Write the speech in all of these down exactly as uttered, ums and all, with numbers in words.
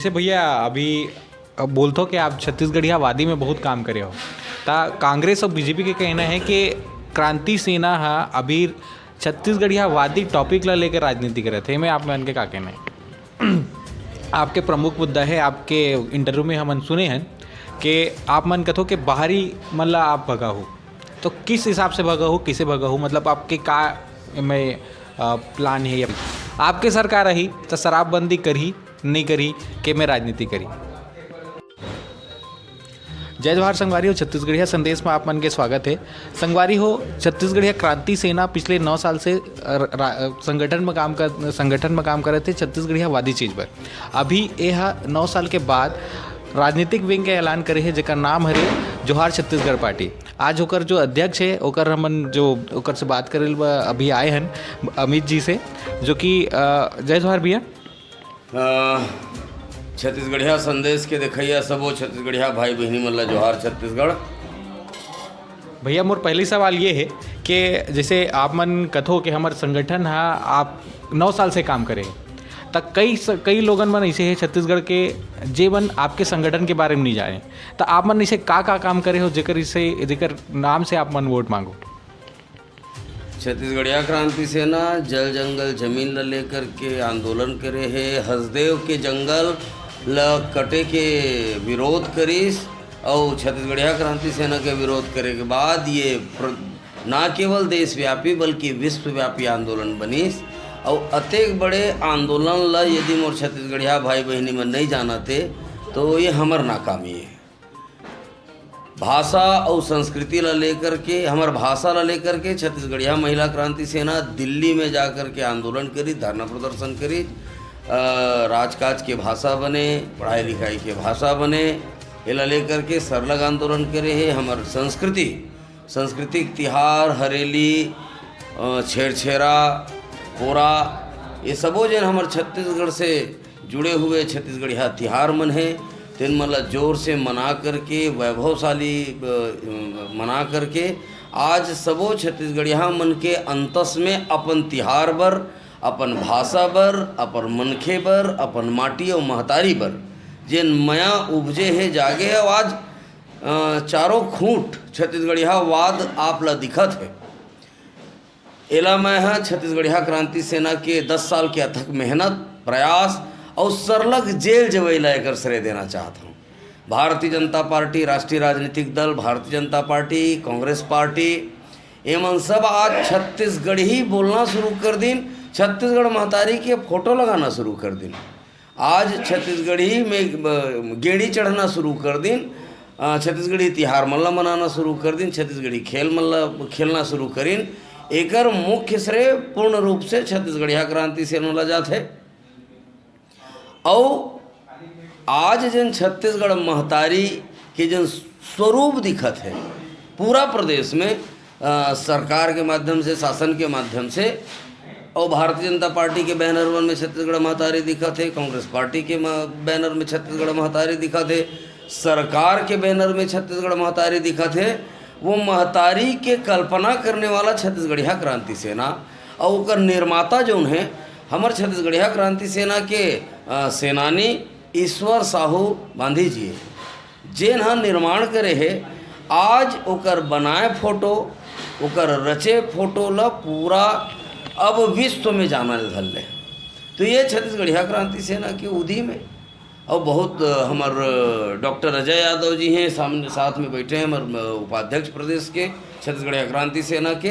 जैसे भैया अभी बोलथो कि आप छत्तीसगढ़ियावादी में बहुत काम करे हो, त कांग्रेस और बीजेपी के कहना है कि क्रांति सेना हा अभी छत्तीसगढ़ियावादी टॉपिक ला लेकर राजनीति करत हे। मैं आप मन के का कहना है? आपके प्रमुख मुद्दा है, आपके इंटरव्यू में हमन सुने हन कि आप मन कथो कि बाहरी मन ला आप भगा हो, तो किस हिसाब से भगा हो, किसे भगा हो? मतलब आपके का में प्लान है? या आपके सरकार रही तो शराबबंदी करही, नहीं करही, के में राजनीति करी? जय जोहार संगवारी हो, छत्तीसगढ़िया संदेश में आप मन के स्वागत है। संगवारी हो, छत्तीसगढ़िया क्रांति सेना पिछले नौ साल से अ, रा-, संगठन में काम कर संगठन में काम करत हे छत्तीसगढ़ियावादी चीज पर। अभी ये हा नौ साल के बाद राजनीतिक विंग के ऐलान करे हे, जेकर नाम हरे जोहार छत्तीसगढ़ पार्टी। आज ओकर जो अध्यक्ष है, ओकर हमन जो ओकर से बात करे बर अभी आए हन अमित जी से, जो कि अ, जय जोहार भैया। अ, छत्तीसगढ़िया संदेश के देखइया सबो छत्तीसगढ़िया भाई बहिनी मन ला जोहार छत्तीसगढ़। भैया, मोर पहली सवाल ये है कि जैसे आप मन कथो कि हमर संगठन हा आप नौ साल से काम करे, त कई स-, कई लोगन मन ऐसे है छत्तीसगढ़ के, जे मन आपके संगठन के बारे में नहीं जाने, त आप मन ऐसे का का काम करे हो जेकर इसे, जेकर नाम से आप मन वोट मांगो? छत्तीसगढ़िया क्रांति सेना जल जंगल जमीन ल लेकर के आंदोलन करे हे, हसदेव के जंगल ल कटे के विरोध करिस। और छत्तीसगढ़िया क्रांति सेना के विरोध करे के बाद ये प्र-, ना केवल देशव्यापी बल्कि विश्वव्यापी आंदोलन बनिस। और अतेक बड़े आंदोलन ल यदि मोर छत्तीसगढ़िया भाई बहिनी मन नहीं जानते, तो ये हमर नाकामी है। भाषा और संस्कृति ला लेकर के, हमर भाषा ला लेकर के छत्तीसगढ़िया महिला क्रांति सेना दिल्ली में जा कर के आंदोलन करी, धरना प्रदर्शन करी। अ, राजकाज के भाषा बने, पढ़ाई लिखाई के भाषा बने, एला लेकर के सरलग आंदोलन करे हे। हमर संस्कृति, सांस्कृतिक तिहार, हरेली, अ, छेरछेरा, पोरा, ये सबो जन हमर छत्तीसगढ़ से जुड़े हुए छत्तीसगढ़िया तिहार मन हे, तेन मन ला जोर से मना करके, वैभवशाली, अ, मना करके आज सबो छत्तीसगढ़िया मन के अंतस में अपन तिहार बर, अपन भाषा बर, अपन मनखे बर, अपन माटी अउ महतारी बर जेन मया उपजे हे, जागे हे। अउ आज, अ, चारों खूंट छत्तीसगढ़ियावाद आप ला दिखत हे। एला मैं ह छत्तीसगढ़िया क्रांति सेना के दस साल के अथक मेहनत, प्रयास अउ सरलग जेल जवई ला एकर श्रेय देना चाहत हूँ। भारतीय जनता पार्टी, राष्ट्रीय राजनीतिक दल भारतीय जनता पार्टी, कांग्रेस पार्टी, एमन सब आज छत्तीसगढ़ी बोलना शुरू कर दिन, छत्तीसगढ़ महतारी के फोटो लगाना शुरू कर दिन। आज छत्तीसगढ़ी में, अ, गेड़ी चढ़ना शुरू कर दिन, अ, छत्तीसगढ़ी तिहार मन ला मनाना शुरू कर दिन, छत्तीसगढ़ी खेल मन ला खेलना शुरू करिन। एकर मुख्य श्रेय पूर्ण रूप से छत्तीसगढ़िया क्रांति सेना ला जाथे। अउ आज जन छत्तीसगढ़ महतारी के जन स्वरूप दिखत हे पूरा प्रदेश में, अ, सरकार के माध्यम से, शासन के माध्यम से, अउ भारतीय जनता पार्टी के बैनर मन में छत्तीसगढ़ महतारी दिखत हे, कांग्रेस पार्टी के म-, बैनर में छत्तीसगढ़ महतारी दिखत हे, सरकार के बैनर में छत्तीसगढ़ महतारी दिखत हे, वो महतारी के कल्पना करने वाला छत्तीसगढ़िया क्रांति सेना अउ ओकर निर्माता जौन हे, हमर छत्तीसगढ़िया क्रांति सेना के, अ, सेनानी ईश्वर साहू बांधी जी हे, जेन ह निर्माण करे हे। आज ओकर बनाए फोटो, ओकर रचे फोटो ल पूरा अब विश्व में जानल धर ले। तो ये छत्तीसगढ़िया क्रांति सेना के उदीम हे। अउ बहुत, अ, हमर, अ, डॉक्टर अजय यादव जी हे, सामने साथ में बैठे हे हमर, अ, उपाध्यक्ष प्रदेश के छत्तीसगढ़िया क्रांति सेना के।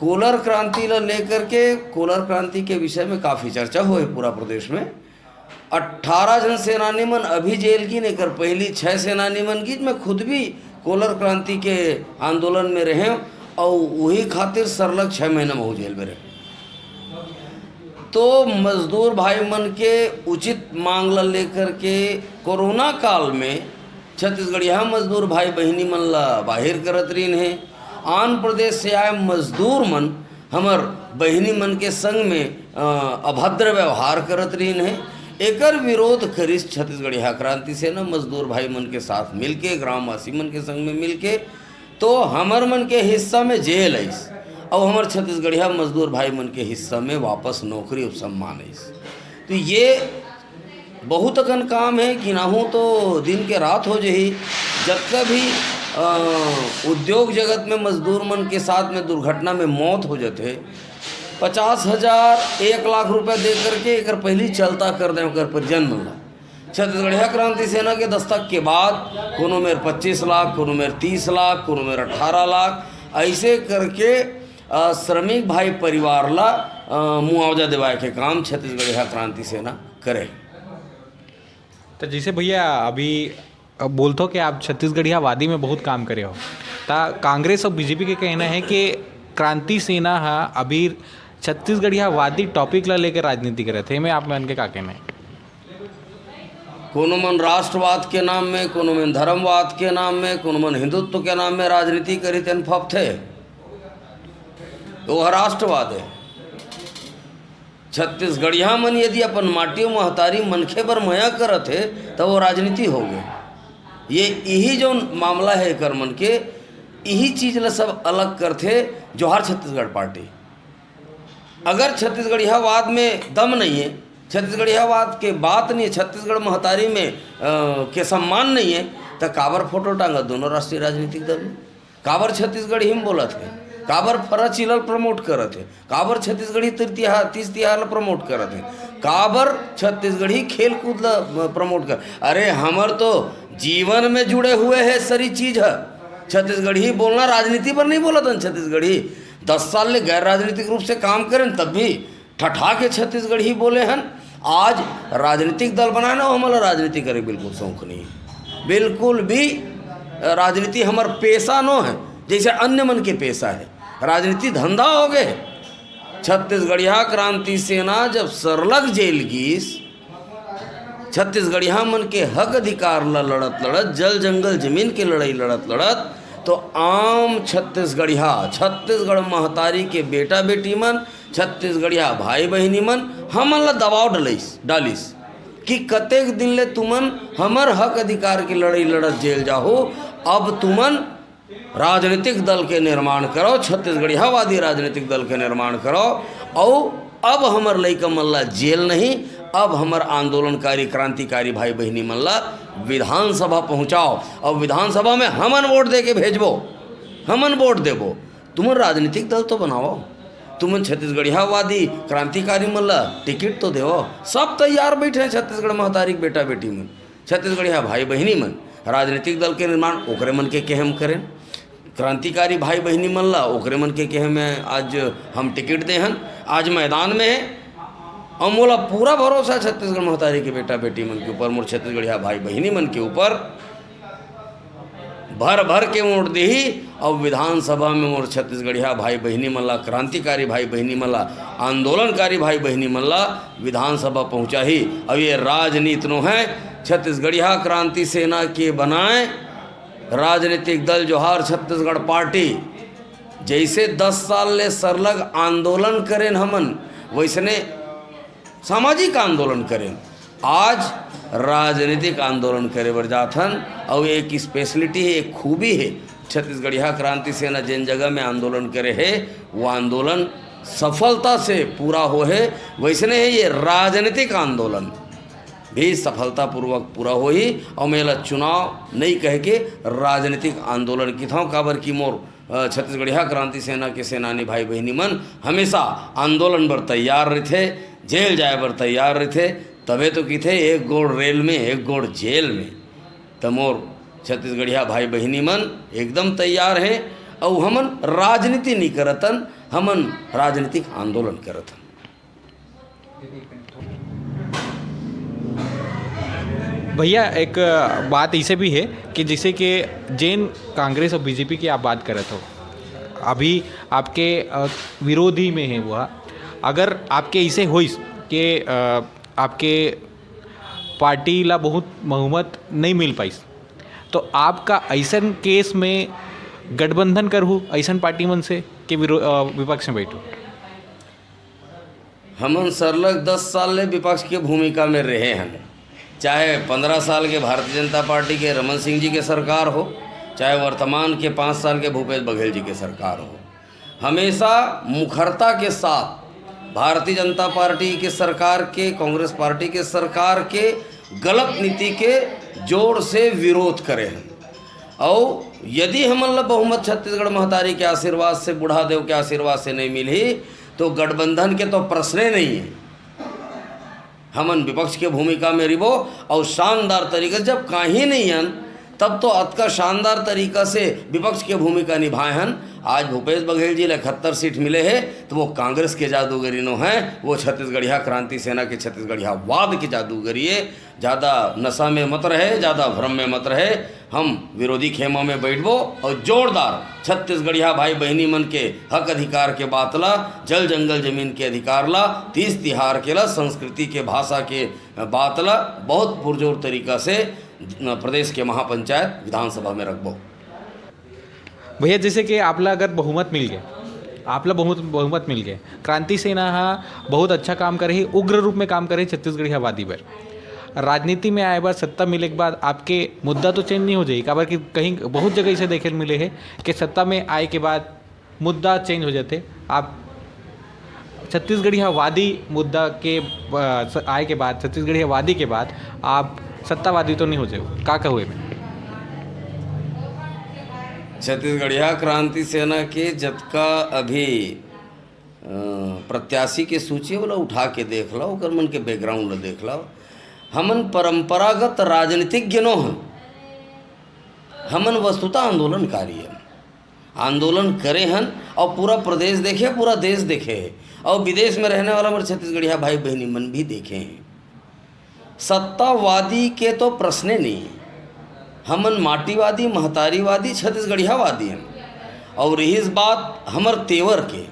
कोलर क्रांति ल लेकर के, कोलर क्रांति के विषय में काफ़ी चर्चा होए पूरा प्रदेश में। अट्ठारह झन सेनानी मन अभी जेल गिन, एकर पहिली छह सेनानी मन गिन। मैं खुद भी कोलर क्रांति के आंदोलन में रहेंव अउ उही खातिर सरलग छह महीना महू जेल में रहेंव। तो मजदूर भाई मन के उचित मांग ला लेकर के कोरोना काल में छत्तीसगढ़िया मजदूर भाई बहिनी मन ला बाहिर करत रहिन हे। आन प्रदेश से आए मजदूर मन हमर बहिनी मन के संग में, अ, अभद्र व्यवहार करत रहिन हे। एकर विरोध करिस छत्तीसगढ़िया क्रांति सेना मजदूर भाई मन के साथ मिलके, ग्रामवासी मन के संग में मिलके। तो हमर मन के हिस्सा में जेल आइस, अउ हमर छत्तीसगढ़िया मजदूर भाई मन के हिस्सा में वापस नौकरी अउ सम्मान आइस। तो ये बहुत अकन काम हे, गिनाहूँ तो दिन के रात हो जही। जतका भी अ, उद्योग जगत में मजदूर मन के साथ में दुर्घटना में मौत हो जथे, पचास हजार, एक लाख रुपया दे करके एकर पहली चलता कर दे ओकर परिजन मन ला। छत्तीसगढ़िया क्रांति सेना के दस्तक के बाद कोनो मेर पच्चीस लाख, कोनो मेर तीस लाख, कोनो मेर अठारह लाख, ऐसे करके अ, श्रमिक भाई परिवार ला अ, मुआवजा देवाए के काम छत्तीसगढ़िया क्रांति सेना करे। तो जैसे भैया अभी बोलथो कि आप छत्तीसगढ़ियावादी में बहुत काम करे हो, तो कांग्रेस और बीजेपी के कहना है कि क्रांति सेना हा अभी छत्तीसगढ़ियावादी टॉपिक ला लेकर राजनीति करत हे, मैं आप मन के का कहना है? कोनो मन राष्ट्रवाद के नाम में, कोनो मन धर्मवाद के नाम में, कोनो मन हिंदुत्व के नाम में राजनीति करी, तेन फपथे। वो ह राष्ट्रवाद है। छत्तीसगढ़िया मन यदि अपन माटी अउ महतारी मनखे बर मया करत हे, त वो राजनीति हो गए। ये यही जो मामला है एकर मन के, यही चीज ला सब अलग करथे जोहार छत्तीसगढ़ पार्टी। अगर छत्तीसगढ़ियावाद में दम नहीं है, छत्तीसगढ़ियावाद के बात नहीं है, छत्तीसगढ़ महतारी में अ, के सम्मान नहीं है, त काबर फोटो टांगा दोनों राष्ट्रीय राजनीतिक दल में? काबर छत्तीसगढ़ी में बोलत है? काबर फरा चिलल प्रमोट करत है? काबर छत्तीसगढ़ी तिर तिहार, तीज तिहार ला प्रमोट करत है? काबर छत्तीसगढ़ी खेल कूद ला प्रमोट कर? अरे, हमर तो जीवन में जुड़े हुए है सरी चीज है। छत्तीसगढ़ी बोलना राजनीति पर नहीं बोलत हन। छत्तीसगढ़ी दस साल ले गैर राजनीतिक रूप से काम करें, तब भी ठठा के छत्तीसगढ़ी बोले हन। आज राजनीतिक दल बनाए ना, हमला राजनीति करे बिल्कुल शौक नहीं, बिल्कुल भी। राजनीति हमर पेशा नो है, जैसे अन्य मन के पेशा है। राजनीति धंधा हो गए। छत्तीसगढ़िया क्रांति सेना जब सरलग जेल गीस, छत्तीसगढ़िया मन के हक अधिकार ला लड़त लड़त, जल जंगल जमीन के लड़ाई लड़त लड़त, तो आम छत्तीसगढ़िया, छत्तीसगढ़ महतारी के बेटा बेटी मन, छत्तीसगढ़िया भाई बहिनी मन हमन ला दबाव डलिस डालिस कि कतेक दिन ले तुमन हमर हक अधिकार के लड़ाई लड़त जेल जाहो। अब तुमन राजनीतिक दल के निर्माण करो, छत्तीसगढ़ियावादी राजनीतिक दल के निर्माण करो। अउ अब हमर लइका मन ला जेल नहीं, अब हमर आंदोलनकारी क्रांतिकारी भाई बहिनी मन ला विधानसभा पहुंचाओ। अब विधानसभा में हमन वोट दे के भेजबो, हमन वोट देबो। तुमन राजनीतिक दल तो बनाओ, तुमन छत्तीसगढ़ियावादी क्रांतिकारी मन ला टिकट तो देवो। सब तैयार बैठे हैं छत्तीसगढ़ महतारी के बेटा बेटी मन, छत्तीसगढ़िया भाई बहिनी मन। राजनीतिक दल के निर्माण ओकरे मन के केहे म करेन, क्रांतिकारी भाई बहिनी मन ला ओकरे मन के केहे में आज हम टिकट दे हन। आज मैदान में है, अउ मोला पूरा भरोसा है छत्तीसगढ़ महतारी के बेटा बेटी मन के ऊपर, मोर छत्तीसगढ़िया भाई बहिनी मन के ऊपर भर भर के वोट देही। अउ विधानसभा में मोर छत्तीसगढ़िया भाई बहिनी मन ला, क्रांतिकारी भाई बहिनी मन ला, आंदोलनकारी भाई बहिनी मन ला विधानसभा पहुंचाही। अब ये राजनीति नो है, छत्तीसगढ़िया क्रांति सेना के बनाए राजनीतिक दल जोहार छत्तीसगढ़ पार्टी जैसे दस साल ले सरलग आंदोलन करेन हमन, वैसने सामाजिक आंदोलन करेन। आज राजनीतिक आंदोलन करे बर जाथन। अउ एक स्पेशलिटी है, एक खूबी है, छत्तीसगढ़िया क्रांति सेना जेन जगह में आंदोलन करे है, वो आंदोलन सफलता से पूरा हो है। वैसने है ये राजनीतिक आंदोलन भी सफलतापूर्वक पूरा होही। अउ मेला चुनाव नहीं कह के राजनीतिक आंदोलन किथाव, काबर कि मोर अ, छत्तीसगढ़िया क्रांति सेना के सेनानी भाई बहिनी मन हमेशा आंदोलन बर तैयार रहिथे, जेल जाए बर तैयार रहिथे। तबे तो किथे, एक गोड़ रेल में, एक गोड़ जेल में। त मोर छत्तीसगढ़िया भाई बहिनी मन एकदम तैयार हे। अउ हमन राजनीति नहीं करतन, हमन राजनीतिक आंदोलन करतन। भैया, एक बात ऐसे भी है कि जैसे कि जेन कांग्रेस और बीजेपी की आप बात करत हो, अभी आपके अ, विरोधी में है वो, अगर आपके ऐसे होइस कि अ, आपके पार्टी ला बहुत बहुमत नहीं मिल पाइस, तो आपका ऐसन केस में गठबंधन करहू ऐसन पार्टी मन से कि विरो- अ, विपक्ष में बैठू? हमन सरलग दस साल ले विपक्ष के भूमिका में रहे हन, चाहे पंद्रह साल के भारतीय जनता पार्टी के रमन सिंह जी के सरकार हो, चाहे वर्तमान के पाँच साल के भूपेश बघेल जी के सरकार हो। हमेशा मुखरता के साथ भारतीय जनता पार्टी के सरकार के, कांग्रेस पार्टी के सरकार के गलत नीति के जोर से विरोध करे हन। अउ यदि हमन ला बहुमत छत्तीसगढ़ महतारी के आशीर्वाद से, बूढ़ा देव के आशीर्वाद से नहीं मिलही, तो गठबंधन के तो प्रश्ने नहीं है। हमन विपक्ष के भूमिका में रिबो अउ शानदार तरीका से, जब काहीं नहीं हन, तब तो अतका शानदार तरीका से विपक्ष के भूमिका निभाए हन। आज भूपेश बघेल जी ला इकहत्तर सीट मिले हे, तो वो कांग्रेस के जादूगरी नो है, वो छत्तीसगढ़िया क्रांति सेना के छत्तीसगढ़ियावाद के जादूगरी है। ज़्यादा नशा में मत रहे, ज़्यादा भ्रम में मत रहे। हम विरोधी खेमा में बैठबो अउ जोरदार छत्तीसगढ़िया भाई बहिनी मन के हक अधिकार के बात ला, जल जंगल जमीन के अधिकार ला, तीज तिहार के ला, संस्कृति के, भाषा के बात ला बहुत पुरजोर तरीका से प्रदेश के महापंचायत विधानसभा में रखबो। भैया, जैसे कि आपला अगर बहुमत मिल गए, आपला बहुत बहुमत मिल गए, क्रांति सेना हा बहुत अच्छा काम करे ही, उग्र रूप में काम करे ही छत्तीसगढ़िया वादी बर। राजनीति में आए बाद, सत्ता मिले के बाद आपके मुद्दा तो चेंज नहीं हो जाही, काबर कि कहीं बहुत जगह इसे देखे मिले है कि सत्ता में आए के बाद मुद्दा चेंज हो जाते। आप छत्तीसगढ़िया वादी मुद्दा के, अ, स-, आए के बाद, छत्तीसगढ़िया वादी के बाद आप सत्तावादी तो नहीं हो जाए, का कहू एमे? छत्तीसगढ़िया क्रांति सेना के जतका अभी, अ, प्रत्याशी के सूची, ओला उठा के देख लो, ओकर मन के बैकग्राउंड ला देख लो। हमन परंपरागत राजनीतिज्ञ नो हन, हमन वस्तुतः आंदोलनकारी हन, आंदोलन करे हन अउ पूरा प्रदेश देखे, पूरा देश देखे हे, अउ विदेश में रहने वाला हमर छत्तीसगढ़िया भाई बहिनी मन भी देखे हैं। सत्तावादी के तो प्रश्ने नहीं है। हमन माटीवादी, महतारीवादी, छत्तीसगढ़ियावादी हन। अउ रहिस बात हमर तेवर के,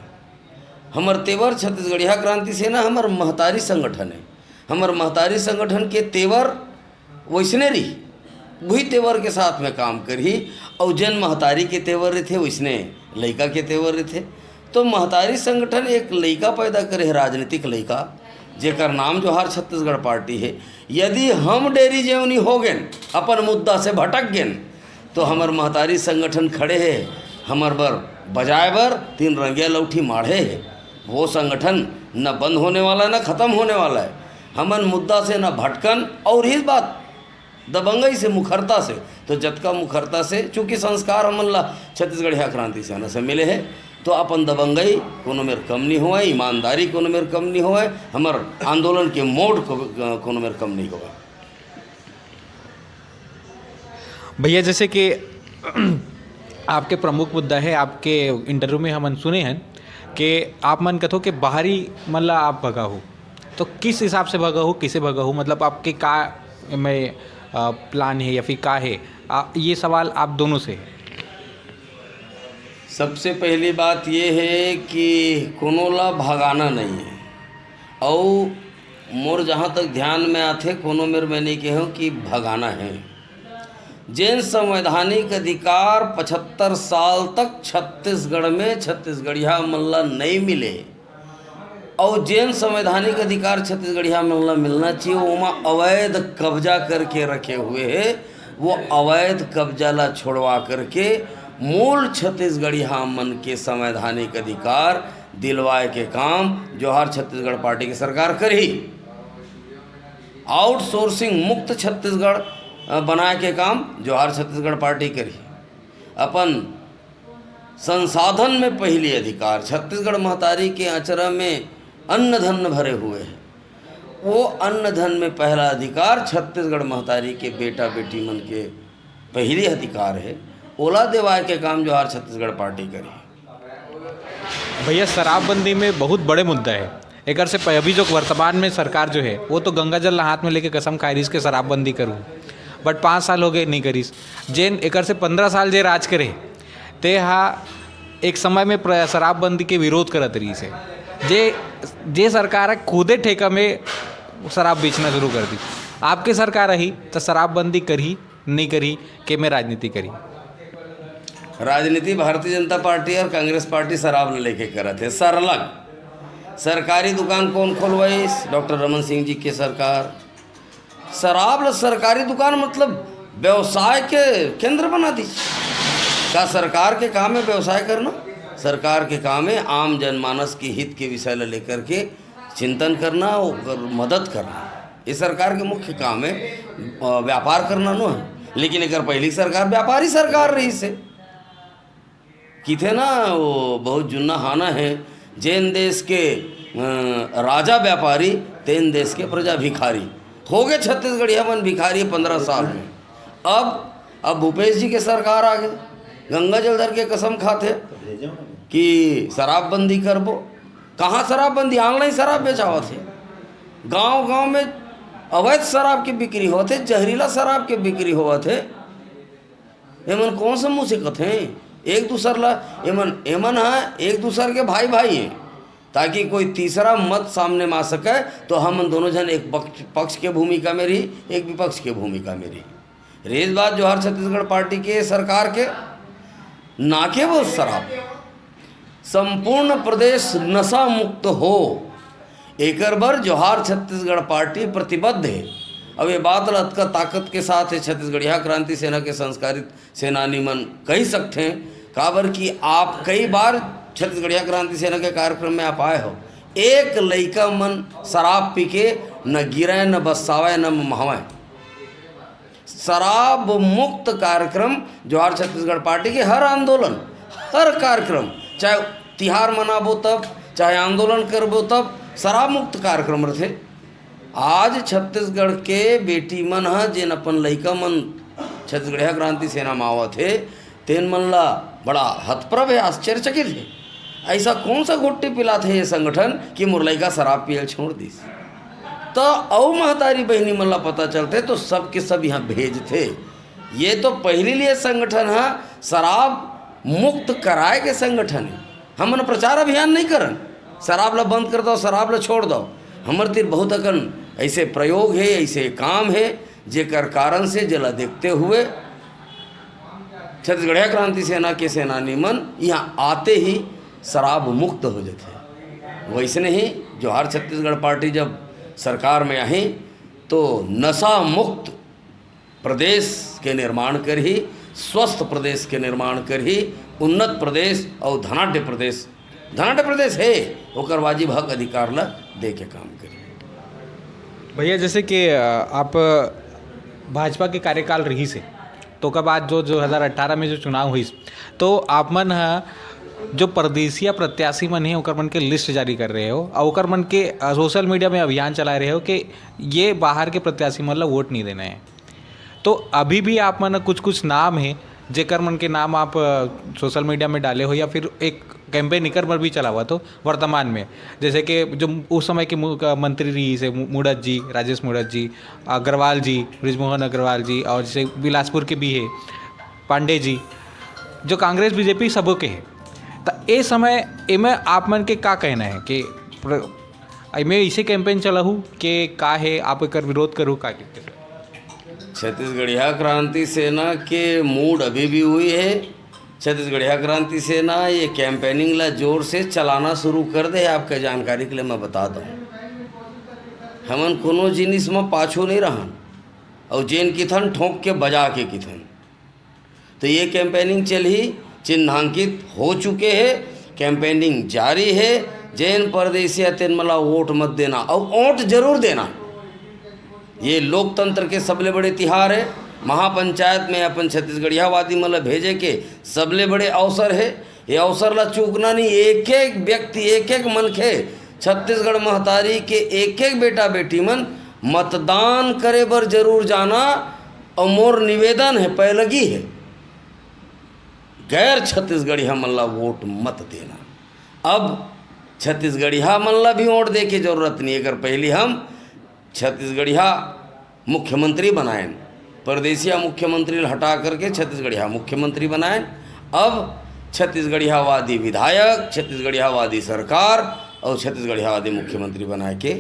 हमर तेवर छत्तीसगढ़िया क्रांति सेना हमर महतारी संगठन है। हमर महतारी संगठन के तेवर वैसने रही, वही तेवर के साथ में काम करही। अउ जेन महतारी के तेवर रहिथे, वैसने लइका के तेवर रहिथे। तो महतारी संगठन एक लइका पैदा करे हे, राजनीतिक लइका, जेकर नाम जोहार छत्तीसगढ़ पार्टी हे। यदि हम डेरी जेवनी हो गेन, अपन मुद्दा से भटक गेन, तो हमर महतारी संगठन खड़े हे हमर बर बजाए बर, तीन रंगिया लौठी माढ़े हे। वो संगठन न बंद होने वाला है, न खत्म होने वाला है। हमन मुद्दा से न भटकन, अउ रहिस बात दबंगई से, मुखरता से, तो जतका मुखरता से, चूंकि संस्कार हमन ला छत्तीसगढ़िया क्रांति सेना से मिले हे, तो अपन दबंगई कोनो मेर कम नहीं होवय, ईमानदारी कोनो मेर कम नहीं होवय, हमर आंदोलन के मोड को, कोनो मेर कम नहीं होवय। भैया, जैसे कि आपके प्रमुख मुद्दा है, आपके इंटरव्यू में हमन सुने हन कि आप मन कथो कि बाहरी मन ला आप भगाहू, तो किस हिसाब से भगाहू, किसे भगाहू, मतलब आपके का में, अ, प्लान है या फिर का है? आ, ये सवाल आप दोनों से है। सबसे पहली बात ये है कि कोनो ला भगाना नहीं है, अउ मोर जहाँ तक ध्यान में आथे, कोनो मेर मैं नहीं कहूँ कि भगाना है। जेन संवैधानिक अधिकार पचहत्तर साल तक छत्तीसगढ़ में छत्तीसगढ़िया मन ला नहीं मिले, अउ जेन संवैधानिक अधिकार छत्तीसगढ़िया मन ला मिलना चाहिए, ओमा अवैध कब्जा करके रखे हुए है, वो अवैध कब्जा ला छोड़वा करके मूल छत्तीसगढ़िया मन के संवैधानिक अधिकार दिलवाए के काम जोहार छत्तीसगढ़ पार्टी के सरकार करही। आउटसोर्सिंग मुक्त छत्तीसगढ़, अ, बनाए के काम जोहार छत्तीसगढ़ पार्टी करही। अपन संसाधन में पहली अधिकार, छत्तीसगढ़ महतारी के अँचरा में अन्न धन भरे हुए है, वो अन्न धन में पहला अधिकार छत्तीसगढ़ महतारी के बेटा बेटी मन के पहली अधिकार है, ओला देवाए के काम जोहार छत्तीसगढ़ पार्टी करही। भैया, शराबबंदी में बहुत बड़े मुद्दा है। एकर से प-, अभी जो वर्तमान में सरकार जो है, वो तो गंगा जल हाथ में लेके कसम खाए रहिस के शराबबंदी करूँ, but पाँच साल हो गए, नहीं करिस। जेन एकर से पंद्रह साल जे राज करे, ते हा एक समय में प्र-, शराबबंदी के विरोध करत रहिस है। जे, जे सरकार है, खुदे ठेका में शराब बेचना शुरू कर दी। आपके सरकार आही, तो शराबबंदी करही, नहीं करही, के में राजनीति करही? राजनीति भारतीय जनता पार्टी और कांग्रेस पार्टी शराब ल लेके करत हे, सरलग। सरकारी दुकान कौन खोलवाइस? डॉक्टर रमन सिंह जी के सरकार। शराब ल सरकारी दुकान, मतलब व्यवसाय के केंद्र बना दी। का सरकार के काम है व्यवसाय करना? सरकार के काम है आम जनमानस के हित के विषय ल लेकर के चिंतन करना, ओकर मदद करना। ये सरकार के मुख्य काम है, अ, व्यापार करना नो है। लेकिन एकर पहली सरकार व्यापारी सरकार रहिस हे। किथे ना, वो बहुत जुन्ना हाना है, "जेन देश के, अ, राजा व्यापारी, तेन देश के प्रजा भिखारी।" हो गए छत्तीसगढ़िया मन भिखारी पंद्रह साल में। अब, अब भूपेश जी के सरकार आ गए, गंगा जल धर के कसम खाथे कि शराबबंदी करबो। कहाँ शराबबंदी? Online शराब बेचावत हे। गांव गांव में अवैध शराब के बिक्री होत हे, जहरीला शराब के बिक्री होवत हे। एमन कौन से मुंह से कथे? एक दूसर ला, एमन, एमन ह एक दूसर के भाई भाई हैं, ताकि कोई तीसरा मत सामने में आ सके, तो हमन दोनों जन एक पक्ष, पक्ष के भूमिका में रही, एक विपक्ष के भूमिका में रही। रहिस बात जोहार छत्तीसगढ़ पार्टी के सरकार के, ना केवल शराब, संपूर्ण प्रदेश नशा मुक्त हो, एकर बर जोहार छत्तीसगढ़ पार्टी प्रतिबद्ध हे। अब ये बात ला अतका ताकत के साथ हे छत्तीसगढ़िया क्रांति सेना के संस्कारित सेनानी मन कहि सकथे, काबर कि आप कई बार छत्तीसगढ़िया क्रांति सेना के कार्यक्रम में आप आए हो, एक लइका मन शराब पी के न गिरय, न बस्सावय, न महावय। शराब मुक्त कार्यक्रम, जोहार छत्तीसगढ़ पार्टी के हर आंदोलन, हर कार्यक्रम, चाहे तिहार मनाबो तब, चाहे आंदोलन करबो तब, शराब मुक्त कार्यक्रम रथे। आज छत्तीसगढ़ के बेटी मन ह, जेन अपन लइका मन छत्तीसगढ़िया क्रांति सेना में आवत हे, तेन मन ला बड़ा हतप्रभ हे, आश्चर्यचकित हे। ऐसा कौन सा घुट्टी पिलाथे ये संगठन कि मोर लइका शराब पियल छोड़ दिस? त अउ महतारी बहिनी मन ला पता चलथे तो सब के सब यहाँ भेजथे। ये तो पहली लिए संगठन ह शराब मुक्त कराए के संगठन हे। हमन प्रचार अभियान नहीं करन, शराब ला बंद कर दो, शराब ला छोड़ दो। हमर तीर बहुत अकन ऐसे प्रयोग हे, ऐसे काम हे, जेकर कारण से जेला देखते हुए छत्तीसगढ़िया क्रांति सेना के सेनानी मन यहाँ आते ही शराब मुक्त हो जाते हैं। वैसने ही जोहार छत्तीसगढ़ पार्टी जब सरकार में आही तो नशा मुक्त प्रदेश के निर्माण करही, स्वस्थ प्रदेश के निर्माण करही, उन्नत प्रदेश और धनाढ्य प्रदेश, धनाढ्य प्रदेश हे, ओकर वाजिब हक अधिकार ला दे के काम करही। भैया, जैसे कि, अ, आप भाजपा के कार्यकाल रहिस हे, तो ओकर बाद जो दो हज़ार अठारह में जो चुनाव हुई, तो आप मन ह जो परदेसिया प्रत्याशी मन हे, ओकर मन के लिस्ट जारी कर रहे हो और ओकर मन के, अ, सोशल मीडिया में अभियान चला रहे हो कि ये बाहर के प्रत्याशी मन ला वोट नहीं देना है। तो अभी भी आप मन कुछ कुछ नाम हे, जेकर मन के नाम आप, अ, सोशल मीडिया में डाले हो या फिर एक कैंपेन इकर बर भी चलावत हो वर्तमान में, जैसे कि जो उस समय के मु-, अ, मंत्री रहिस हे मु-, मूड़त जी, राजेश मूड़त जी, अग्रवाल जी, बृजमोहन अग्रवाल जी, और जैसे बिलासपुर के भी हे पांडे जी, जो कांग्रेस बीजेपी सबो के हे, त ए समय एमे आप मन के का कहना है कि प्र-, एमे इसे कैंपेन चलाहू के का है, आप एकर विरोध करू का के? छत्तीसगढ़िया क्रांति सेना के मूड अभी भी हुई है। छत्तीसगढ़िया क्रांति सेना ये कैंपेनिंग ला जोर से चलाना शुरू कर दे। आपके जानकारी के लिए मैं बता दूं, हमन कोनो जिनिस में पाछू नहीं रहन, और जेन किथन ठोंक के बजा के किथन। तो ये कैंपेनिंग चलही, चिन्हांकित हो चुके हे, कैंपेनिंग जारी हे। जेन परदेसिया तेन मला वोट मत देना, और वोट जरूर देना। ये लोकतंत्र के सबले बड़े तिहार हे। महापंचायत में अपन छत्तीसगढ़िया वादी मन ला भेजे के सबले बड़े अवसर हे। ये अवसर ला चूकना नहीं। एक एक व्यक्ति, एक एक मनखे, छत्तीसगढ़ महतारी के एक एक बेटा बेटी मन मतदान करे बर जरूर जाना। और मोर निवेदन हे, पैलगी हे, गैर छत्तीसगढ़िया मन ला वोट मत देना। अब छत्तीसगढ़िया मन ला भी वोट दे के जरूरत नहीं, अगर पहली हम छत्तीसगढ़िया मुख्यमंत्री बनाएन, परदेसिया मुख्यमंत्री ला हटा करके छत्तीसगढ़िया मुख्यमंत्री बनाएन। अब छत्तीसगढ़ियावादी विधायक, छत्तीसगढ़ियावादी सरकार और छत्तीसगढ़ियावादी मुख्यमंत्री बनाए के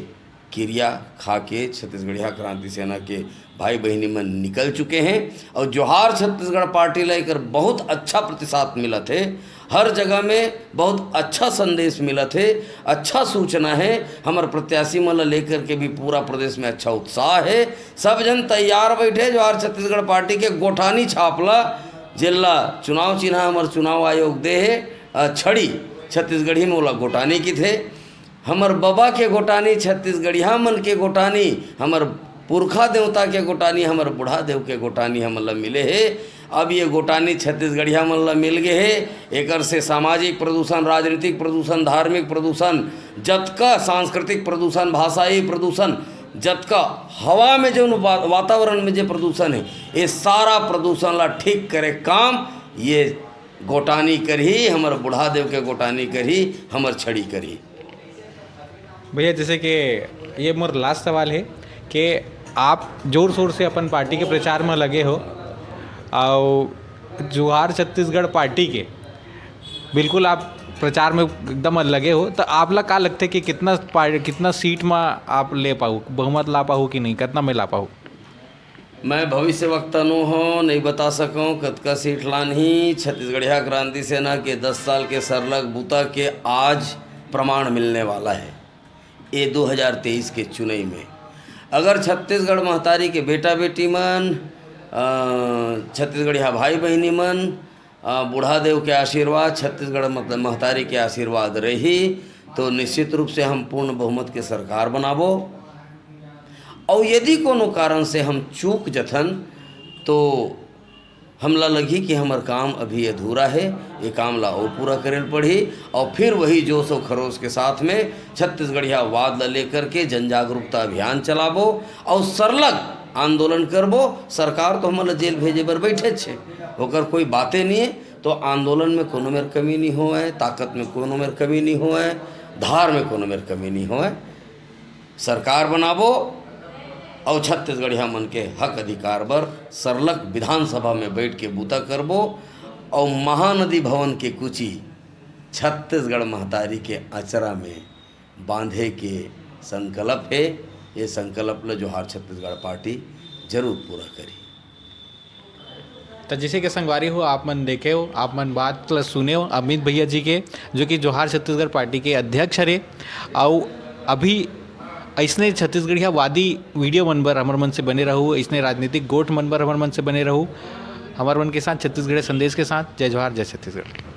किरिया खा के छत्तीसगढ़िया क्रांति सेना के भाई बहिनी मन निकल चुके हैं। और जोहार छत्तीसगढ़ पार्टी ला एकर बहुत अच्छा प्रतिसाद मिलत हे। हर जगह में बहुत अच्छा संदेश मिलत हे, अच्छा सूचना हे। हमर प्रत्याशी मन ला लेकर के भी पूरा प्रदेश में अच्छा उत्साह हे। सब जन तैयार बैठे। जोहार छत्तीसगढ़ पार्टी के गोठानी छाप ला, जेला चुनाव चिन्हा हमर चुनाव आयोग दे हे, अ, छड़ी, छत्तीसगढ़ी में ओला गोटानी किथे। हमर बबा के गोटानी, छत्तीसगढ़िया मन के गोटानी, हमर पुरखा देवता के गोटानी, हमर बूढ़ा देव के गोटानी हमन ल मिले हे। अब ये गोटानी छत्तीसगढ़िया मन ल मिल गे हे। एकर से सामाजिक प्रदूषण, राजनीतिक प्रदूषण, धार्मिक प्रदूषण, जतका सांस्कृतिक प्रदूषण, भाषाई प्रदूषण, जतका हवा में जौन वा-, वातावरण में जे प्रदूषण हे, ये सारा प्रदूषण ला ठीक करे काम ये गोटानी करही, हमर बूढ़ा देव के गोटानी करही, हमर छड़ी करही। भैया, जैसे कि ये मोर लास्ट सवाल है कि आप जोर शोर से अपन पार्टी के प्रचार में लगे हो, और जोहार छत्तीसगढ़ पार्टी के बिल्कुल आप प्रचार में एकदम लगे हो, तो आप ला का लगथे कि कितना पार-, कितना सीट में आप ले पाहू, बहुमत ला पाहू कि नहीं, कितना में ला पाहू? मैं भविष्यवक्ता नो हों, नहीं बता सकूं कतका सीट लानही। छत्तीसगढ़िया क्रांति सेना के दस साल के सरलग बूता के आज प्रमाण मिलने वाला है ये दो हज़ार तेईस के चुनाई में। अगर छत्तीसगढ़ महतारी के बेटा बेटी मन, अ, छत्तीसगढ़िया भाई बहिनी मन, अ, बूढ़ा देव के आशीर्वाद, छत्तीसगढ़ मत-, महतारी के आशीर्वाद रही, तो निश्चित रूप से हम पूर्ण बहुमत के सरकार बनाबो। और यदि कोनो कारण से हम चूक जथन, तो हमला लगही कि हमर काम अभी अधूरा है, ये काम ला और पूरा करे ल पड़ही। और फिर वही जोश और खरोश के साथ में छत्तीसगढ़िया वाद ला लेकर के जन जागरूकता अभियान चलाबो और सरलग आंदोलन करबो। सरकार तो हमन ला जेल भेजे बर बैठे छे, ओकर कोई बातें नहीं है। तो आंदोलन में कोनो मेर कमी नहीं होए, ताकत में कोनो मेर कमी नहीं होए, धार में कोनो मेर कमी नहीं होए। सरकार बनाबो और छत्तीसगढ़िया मन के हक अधिकार बर सरलग विधानसभा में बैठ के बूता करबो और महानदी भवन के कुची छत्तीसगढ़ महतारी के अचरा में बांधे के संकल्प हे। ये संकल्प ल जोहार छत्तीसगढ़ पार्टी जरूर पूरा करी। तो जैसे कि संगवारी हो, आप मन देखे हो, आप मन बात ल सुने हो अमित भैया जी के, जो कि जोहार छत्तीसगढ़ पार्टी के अध्यक्ष हरे। अउ अभी ऐसने छत्तीसगढ़िया वादी वीडियो मन बर हमर मन से बने रहू, ऐसने राजनीतिक गोठ मन बर हमर मन से बने रहू। हमर मन के साथ छत्तीसगढ़ संदेश के साथ। जय जोहार, जय छत्तीसगढ़।